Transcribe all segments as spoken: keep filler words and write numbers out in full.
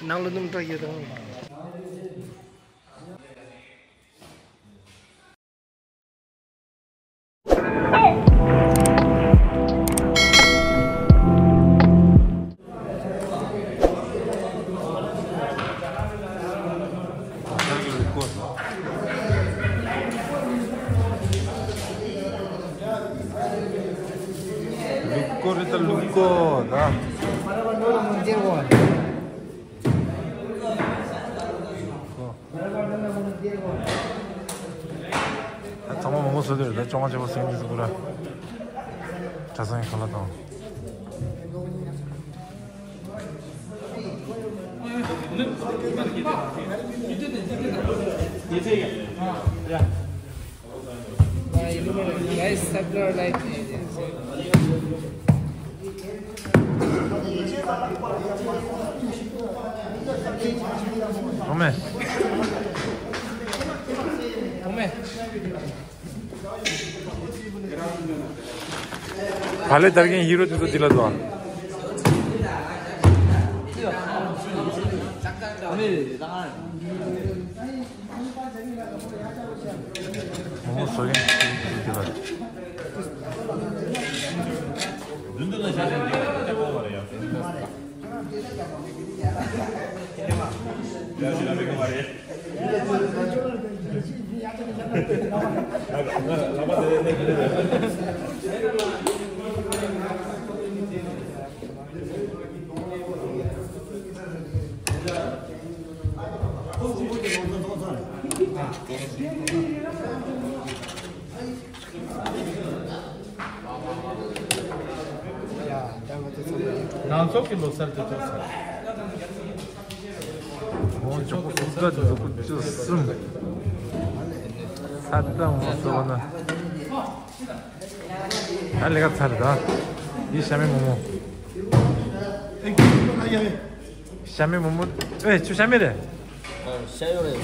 ནང་ལ་སྣུམ་སྐྲག་ཡོད་དང་། ལུག་ཀོ་རེད་ད། ལུག་ཀོ་ད། ད་ཚང་མ་མང་པོ་བཟོས་འདུག་ད་བཅོ་ལྔ་བཅུ་པ་སེང་གེ་ཟེར་གོ་ར། གྲྭ་ཚང་གི་ཁ་ལག་དང་། Guys, subscribe, like. ཨོ་མེ། ཨོ་མེ། བག་ལེབ་དར་རྒྱས་ཧི་རོ་དེ་ཚོ་འདི་ལ་འདུག་ཨ། མོ་མོ་བཟོ་མཁན་དེ་ཚོ་འདི་ལ། ང་ཚོ་གི་ལོ་གསར་དེ་ཚོ་ཚར། ཁོང་ཆོག་པོ་སུ་ད་འཛུགས་སྐུ་བཅུ་གསུམ། ས་ད་ངོ་སོ་ན། ད་ལས་ཀ་ཚར་ད། འདི་ཤ་མེད་མོག་མོག་ཤ་མེད་མོག་མོག་ཨེ་ཁྱོད་ཤ་མེད་རེད། ཤ་ཡོད་རེད།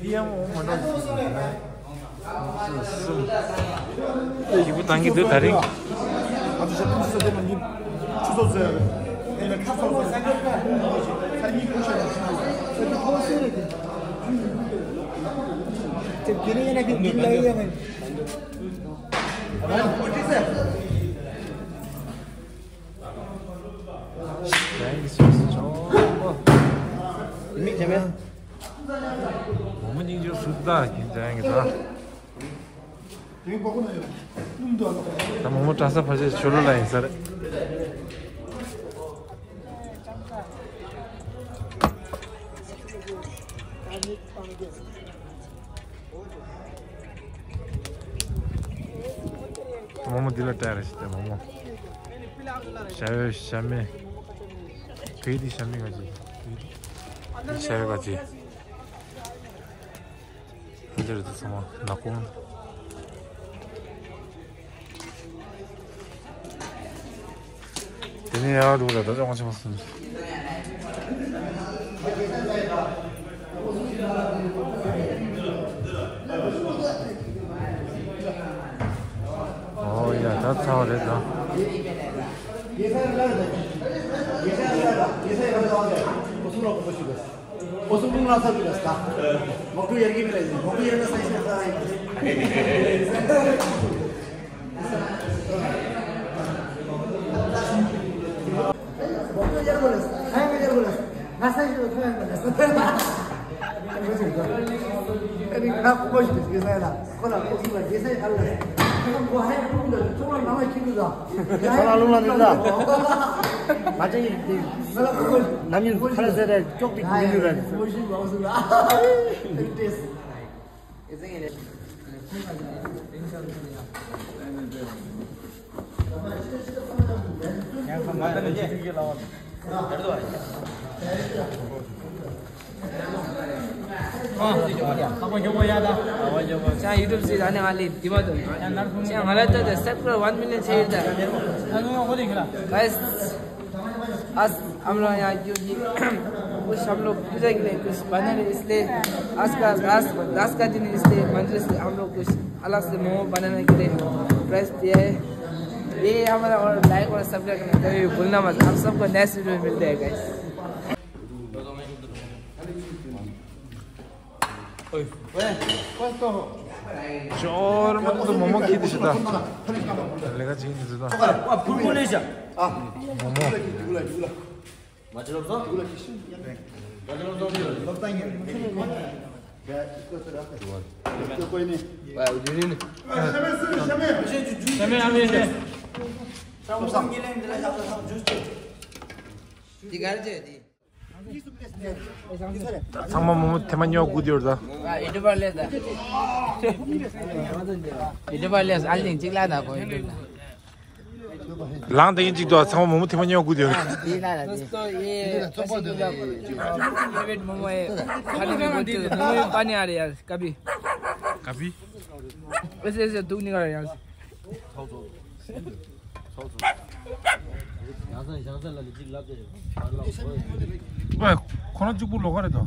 འདི་ཡང་མོག་མོག་མ་འགྲོ། ཡིག་པོ་བཏང་གི་འདུག་ད་རིང་། མིག་དེ་མེད། མོག་མོག་སྙིང་རྗེ་སུ་ད་གིན་ཅང་གི་ད། ད་མོག་མོག་བཀྲ་ས་ཕ་ཆེ་ཆོ་ལོ་ལ་ཡིན་ས་རེད། མོག་མོག་འདི་ལ་སྤྲད་རེ་ཞིག་སྟེ་མོག་མོག་ཤ་ཡོད་ཤ་མེད། ག་ཡི་འདི་ཤ་མེད་ག་ཅི། འདི་ཤ་ཡོད་ག་ཅི། འདི་རེད་ཚང་མ་ནག་ཁུང་། དེ་ནས་ཡར་འགྲོ་ར་ད་ཅོང་ཆེན་པོ་སོང་། ཨོ་ཡ་ད་ཚར་བ་རེད་ད། ཨོ་སོ་ལོ་གོ་ཤི་གོ། ཨོ་སོ་ལོ་ལ་ས་དུ་ལ་ས། མོ་ཀུ་ཡར་གི་མི་ལ་ཡིན། མོ་ཀུ་ཡར་ན་ས་ཤི་ལ་ས་ཡིན། མོ་ཀུ་ཡར་གོ་ལ་ས། ཧ་ཡང་གི་ཡར་གོ་ལ་ས། ང་ས་ཤི་ལ་ཐོན་ཡང་གོ་ལ་ས། ཨ་ནི་ང་གོ་ཤི་གོ་ས་ཡ་ལ། ཁོ་ལ་ཁོ་ཚོ་ལ་རྒྱལ་སའི་ཨ་ལ། ཁོ་ཧ་ཡང་ཕུག་ལ་ཚོང་ལ་ནང་ལ་ཁྱི་ལུ་ད། ཚོང་ལ་ལུང་ལ་ནི་ད། ང་ཅག་ཡིན་ཏེ། ང་ལ་ཁོ་ནམ་ཡིན་ཁ་ལ་ཟེར་རེ་ཅོག་ཏི་ཁུ་ཡིན་རེ། ཁོ་ཤི་ལ་ཨོ་སུ་ལ། ཅང་ཡུ་ཊུབ་སི་ཨ་ནི་ང་ལི་དི་མ་དུ། ཅང་ང་ལ་ད་ད་སབ་སི་ཀ་རའིབ་ཝན་མི་ལི་ཡོན་ཆེ་ཡོད་ད། གའི་སི། आज हम लोग यहाँ क्योंकि कुछ हम लोग पूजा के लिए कुछ बना रहे, इसलिए आज का दस, दस का दिन है, इसलिए मंदिर से हम लोग कुछ अलग से मोमो बनाने के लिए प्रयास किया है। ये हमारा और लाइक और सब्सक्राइब करना कभी भूलना मत। आप सबको नेक्स्ट वीडियो में मिलते हैं, गाइस। ཅོར་མ་ཏོ་མོ་མོ་ཁྱི་དེ་ཤི་ད། ལས་ཀ་བྱེད་ཀྱི་འདུག་ད། ཨ་བུ་མོ་ལས་བྱ། མོ་མོ། ཚང་མ་མོ་མོ་ཐེ་མ་ཉོ་དགོས་དེ་ཡོད་ད། ཨ་ཡུ་ཊུབ་པར་ལས་ད། ཡུ་ཊུབ་པར་ལས་ཨ་ལིང་གཅིག་ལ་ད་གོ་ཡུ་ཊུབ་ལ། ལངས་དེ་གིན་གཅིག་ཏུ་ཚང་མ་མོ་མོ་ཐེ་མ་ཉོ་དགོས་དེ་ཡོད། དེ་ན་ལ་དེ། ཨེ་ཚོགས་པ་དེ་ལ་ཨེ་བེད་མོ་མོ་ཨེ་ཁ་ནི་མི་གོ་ཅི་མོ་མོ་པ་ནི་ཨ་རེ་ཡ་ཀ་པི། ཀ་པི། ཨེ་སེ་སེ་དུག་ནི་ག་རེ་ཡ། ཨོའི། ཁོ་རང་གཅིག་པུ་ལོག་ག་རེད་དོ།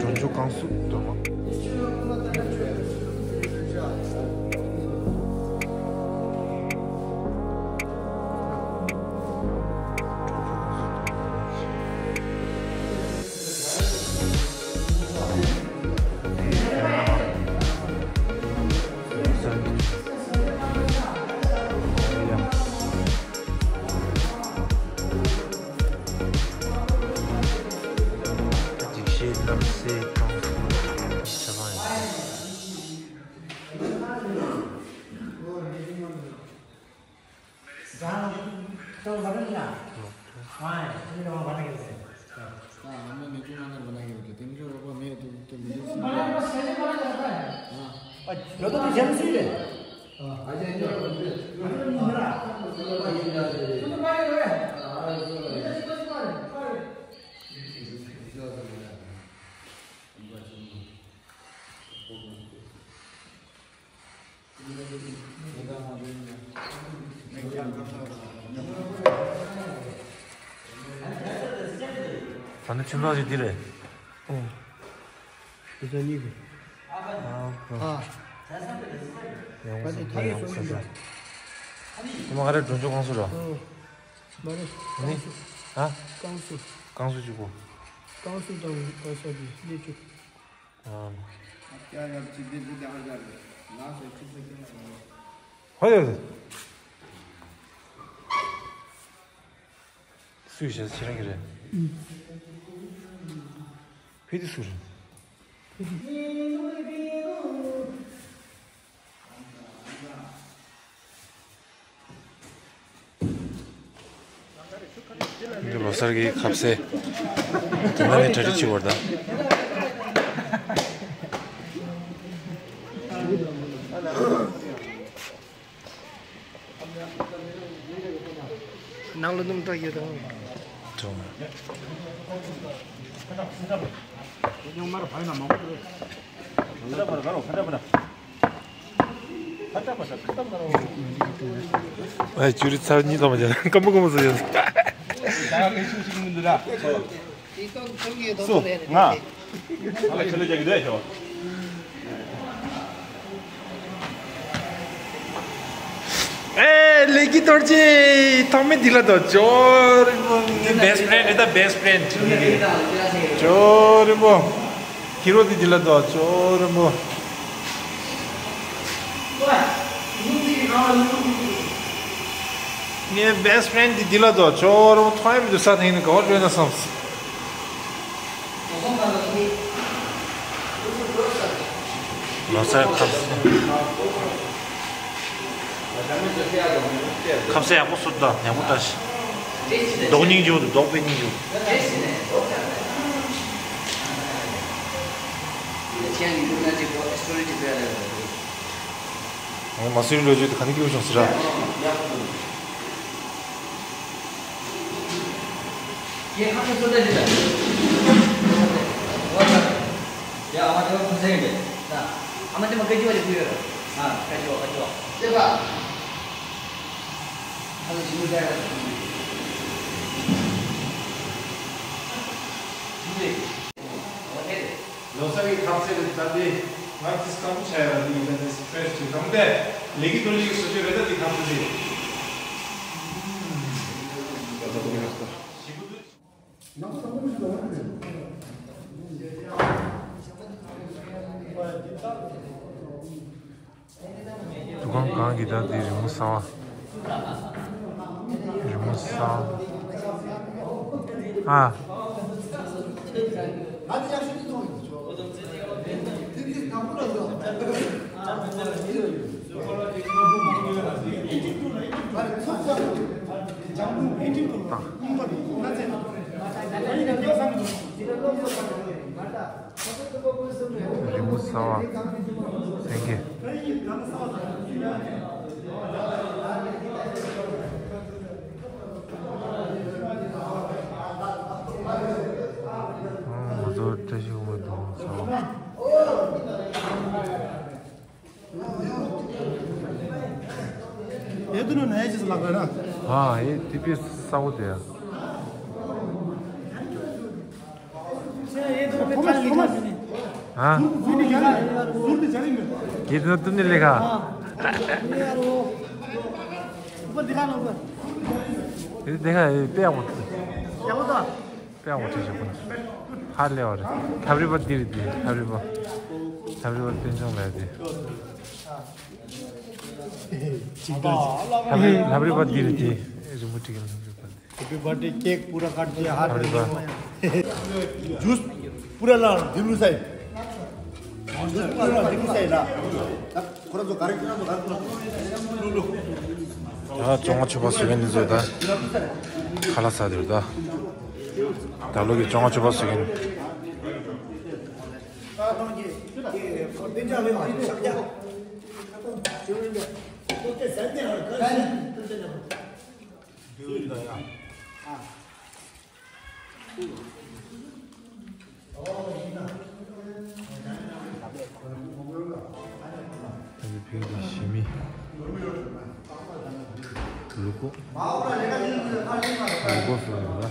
འགྲོ་མཆོག་བསྐང་གསོ་སྡོམ་པ། ད་ནི་ཁྱིམ་ཚང་ཞིག་འདི་རེད། ཨོ། ཁྱིམ་ཚང་གཉིས་རེད། ཨ། ཨ། ཡང་ཁོ་ཚོ་ད་ཡང་ཁོ་ཚོ། ཁོ་མ་ག་རེ་འགྲོ་འཇུག་ཁང་སུ་ར། ཨོ། མ་རེད། ནི། ཨ། ཀང་སུ། ཀང་སུ་གཅིག་པོ། ཀང་སུ་དང་ཀང་སུ་དེ་གནས་བཅུ། ཨ། ཧོ་ཡོད། སུས་བྱས་ཁྱེད་རང་གི་རེད། ཕི་དི་སུ་རེད། འདི་ལོ་གསར་གྱི་ཁ་ཟས། དེ་ནང་ནས་གྲ་སྒྲིག་བྱེད་པར་ད། ནང་ལ་སྣུམ་དྲག་ཡོད་དང་། ཐུང་། ཉུང་མར་བ་ཡིན་ན་མང་པོ་རེད། ཨ་ཅུ་རི་ཚར་གཉིས་ཙམ་མ་བྱས་ན་སྐམ་པོ་སྐམ་པོ་བཟོ་ཡོད། ད་ང་ཤུགས་ཤིག་མི་འདུག་ར། སུ། ང་། ང་ལ་ཁྱོད་ལ་རྒྱག་གི་འདུག་ཨེ་ཤོག་ཨེ་ལེགས་ཀྱི་རྡོ་རྗེ། ཐོག་མའི་འདི་ལ་དོ་ཇོ་རིན་པོ། ངའི་best friend རེད་ད། best friend ཇོ་རིན་པོ། ཁྱི་རོ་དེ་འདི་ལ་དོ་ཇོ་རིན་པོ། ངའི་best friend དེ་འདི་ལ་དོ་ཇོ་རིན་པོ། ཐོག་མའི་འདི་ས་ཐེངས་ནི་ག་བར་འགྲོ་ན་བསམ། ལོ་གསར་ཁ་ཟས། ཁ་ཟས་ཡག་པོ་བཟོས་འདུག་ད་ཡག་པོ་བཀྲ་ཤིས། མདོག་སྙིང་རྗེ་པོ་འདུག་མདོག་དཔེ་སྙིང་རྗེ་པོ། ངས་མ་སུའི་ལོ་རྒྱུས་དེ་ག་ནས་སྐྱེས་བྱུང་ཟེར་ར། ཁྱེད་ཁ་ཤས་སོ་ལྟ་ཞིག་ལ། ཡ་ཨ་མ་དེ་བ་ཁུ་སེང་རེད། ཨ་མ་དེ་མ་ཀ་ཅི་བ་ཞིག་ཕུལ་ཡོད་ར། ཨ་ཀ་ཅི་བ་ཀ་ཅི་བ། ཤེས་པ། ཁ་ལ་ཞིམ་པོ་བྱ་ཡ་ར། ཞིམ་པོ་རེད། ལོ་གསར་གྱི་ཁ་ཟས་རེད་ད་དེ། ང་ཏིས་སྐམ་པོ་བྱ་ཡ་ར་དེ་ཡིན་ད་དེ་ཕྲེཤ་ཅིག་དང་དེ། ལེགས་ཀྱི་རྡོ་རྗེ་གི་བཟོ་བཅོས་རེད་ད་དེ་ཁ་ཟས་དེ། ཞིམ་པོ་འདུག་འདུ་ཁང་གང་གི་ད་དེ་རི་མོ་གསར་བ། རི་མོ་གསར་བ། ཨ། རི་མོ་གསར་བ། སེང་གེ། ང་ཚོ་བཀྲ་ཤིས་ལྷུན་པོའི་རྡོ་ཁང་གསར་བ། ཨེ་དུ་ནུ་ནའི་ཅིས་ལག་པ་ན། ཨ་ཨེ་ཏི་པི་ས་འོ་དེ། ཨ། ཨེ་དུ་ནུ་ཏུ་ནི་ལེ་ཁ། ཨེ་དེ་ཁ་ཨེ་པེ་ཡག་པོ། ཡག་པོ་ད། དཔེ་ཡག་པོ་བྲིས་བཞག་པ་ཧ་ལས་པ་རེད། ཐབ་རི་པ་འདི་རེད་དེ། ཐབ་རི་པ། ཐབ་རི་པ་དཔལ་འབྱོར་ལགས་དེ། ཅིག་ད་ཅིག་ཐབ་རི་ཐབ་རི་པ་འདི་རེད་དེ། རི་མོ་བྲིས་མཁན་ཐབ་རི་པ་འདི། Happy birthday cake पूरा काट दिया हाथ में। जूस पूरा ला दिलू साहब। जूस पूरा ला दिलू साहब ला। ད་བཅོ་ལྔ་མཆོད་པ་བཟོ་མཁན་འདི་ཚོས་ད་ཁ་ལག་ཟ་འདོད་ད། ད་ལོ་གི་བཅོ་ལྔ་མཆོད་པ་བཟོ་མཁན། ཨ་ནི་བོད་ཀྱི་གཞི་མི་ལུ་གུ། ལུ་གུ་སོགས་ཡོད་ལ།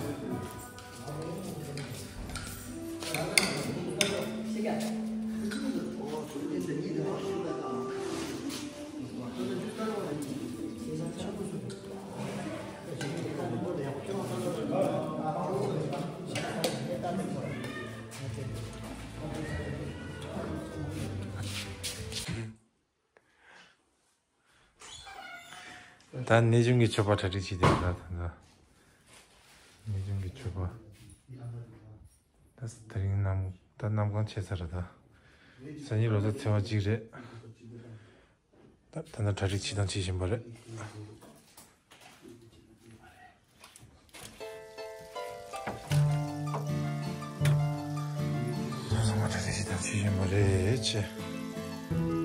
ད་ནེ་ཇུང་གི་མཆོད་པ་གྲ་སྒྲིག་བྱེད་དེ་ད་ད་ད། ནེ་ཇུང་གི་མཆོད་པ། ད་དེ་རིང་གནམ་ད་གནམ་གང་ཆེ་ས་རེད་ད། སང་ཉིན་ལོ་གསར་ཚེས་པ་གཅིག་རེད། ད་ད་ནི་གྲ་སྒྲིག་བྱེད་དང་བྱེད་བཞིན་པ་རེད། ཡིན་པ་རེད་ཅེས།